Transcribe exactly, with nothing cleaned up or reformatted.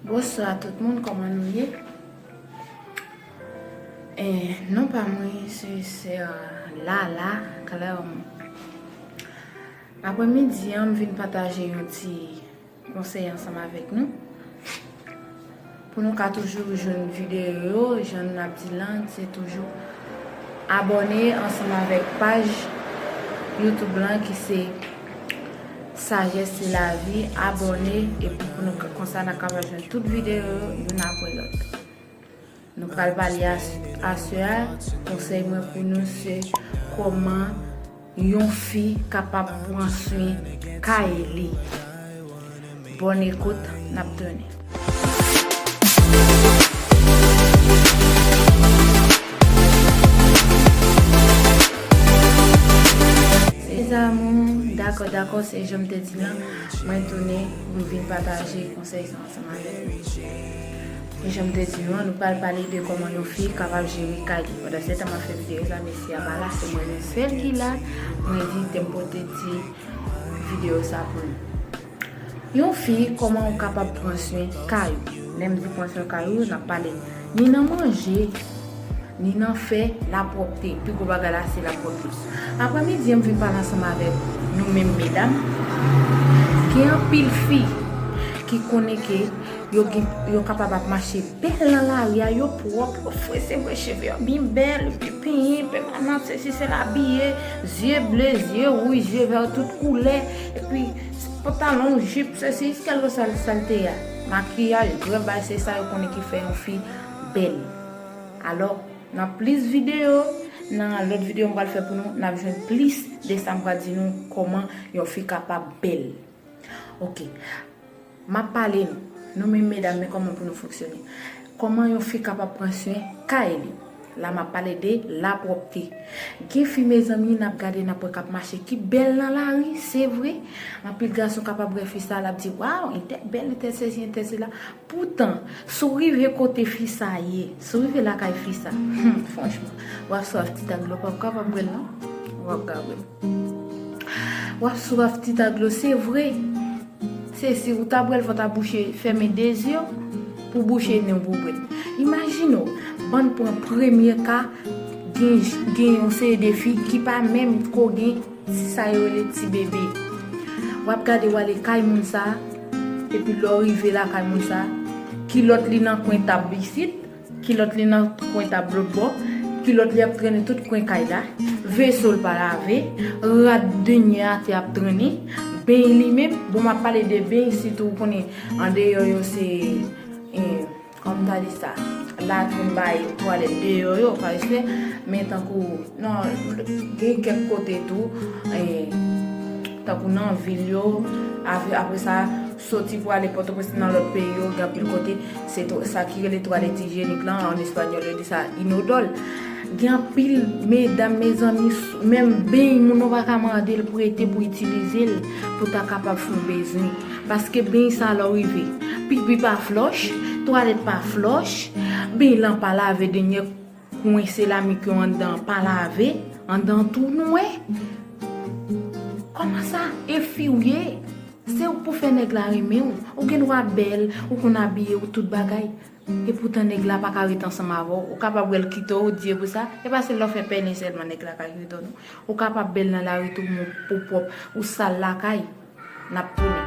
Bonswa tout moun, kòman nou ye? Eh, non pa mwen se sè Lala Clermont. Aprè midi an, m vin pataje yon ti konsèy ansanm avèk nou. Pou nou ka toujou jwenn videyo yo, jan n ap di lan, se toujou abòne ansanm avèk paj YouTube lan ki se Sagesse c'est la vie, abòne, epi pou nou, konsa n a kapab jwenn tout videyo yo youn aprè lòt. Nou pral pale as-, aswè a, konsèy mwen pou nou se kòman yon fi kapab pran swen kay li. Bòn ekout, n ap tounen. Mes amours, dakò, dakò, se jan m te di lan, mwen tounen pou m vin pataje konsèy sa ansanm avèk nou. E jan m te di nou an, nou pral pale de kòman yon fi kapab jere kay li. Pandan se tan m ap fè videyo sa, mesye a pa la, se mwen menm sèl ki la. Mwen di, te m pote ti videyo sa pou nou. Yon fi, kòman ou kapab pran swen kay ou? Lè m di pran swen kay ou, n ap pale ni nan manje, ni nan fè lapwòpte. Pi gwo bagay la, se lapwòpte. Aprè midi an, m vin pale ansanm avèk nou menm medam. Gen anpil fi ki konnen ke yo gen, yo kapab ap mache bèl nan lari a, yo pwòp, yo fre, se vre, cheve yo byen bèl, byen penyen, pèmanans, sesi, sela, abiye, zye ble, zye wouj, zye vè, tout koulè, epi pantalon, jip, sesi, kèlkeswa sa l te ye a. Makiyaj, grenn bagay, se sa yo konnen ki fè yon fi bèl. Alò, nan plis videyo, nan lòt videyo m pral fè pou nou, n ap jwenn plis de sa m pral di nou kòman yon fi kapab bèl. Oke. M ap pale nou, nou menm medam, men kòman pou nou fonksyone. Kòman yon fi kapab pran swen kay li? La, m ap pale de lapwòpte. Gen fi, mezanmi, n ap gade, n ap wè k ap mache ki bèl nan lari, se vre. Anpil gason kapab wè fi sa, l ap di, "Waw, entèl bèl, entèl sesi, entèl sela." Poutan, si w rive kote fi sa ye, si w rive lakay fi sa, hmm, franchman, w ap swaf ti tag dlo, w p ap kapab bwè l non. W ap ka bwè l. W ap swaf ti tag dlo, se vre. Se si ou ta bwè l, fò w ta bouche, fèmen de zye w, pou bouche nen w pou bwè l. Imajine w, bann pran premye ka, gen, gen yon seri de fi ki pa menm ko gen sa yo rele ti bebe. W ap gade w ale kay moun sa, epi lè w rive lakay moun sa, kilòt li nan kwen tab isit, kilòt li nan kwen tab lòt bò, kilòt li ap trennen tout kwen kay la, veso l pa lave, rad dènye atè ap trennen, beny li menm, bon, m ap pale de beny, sitou ou konnen andeyò yo se, eh, kòman m ta di sa, latrin bay twalèt deyò yo, pa respè, men tankou, non, gen kèk kote tou, eh, tankou nan vil yo, apre, apre sa, soti pou ale Pòtoprens nan lòt peyi yo, gen anpil kote, se twa-, sa ki rele twalèt ijyenik lan, an espanyòl, yo di sa inodòl. Gen anpil medam, mezanmi, s-, menm beny moun nan pa ka mande l prete pou itilize l, pou ta kapab fè yon bezwen. Paske beny sa lè w rive, pipi pa flòch, twalèt pa flòch, beny lan pa lave, dènye kwen seramik yo anndan pa lave, anndan tou nwè. Kòman sa? E fi w ye? Se ou k pou fè nèg la renmen w. Ou gen dwa bèl, ou konn abiye, ou tout bagay. E poutan nèg la pa ka ret ansanm avè w. Ou kapab wè l kite w, di e pou sa. E pa se lè w fè pèlen sèlman nèg la ka kite w non. Ou kapab bèl nan lari tou, men ou pwòp, ou sal lakay. N ap tounen.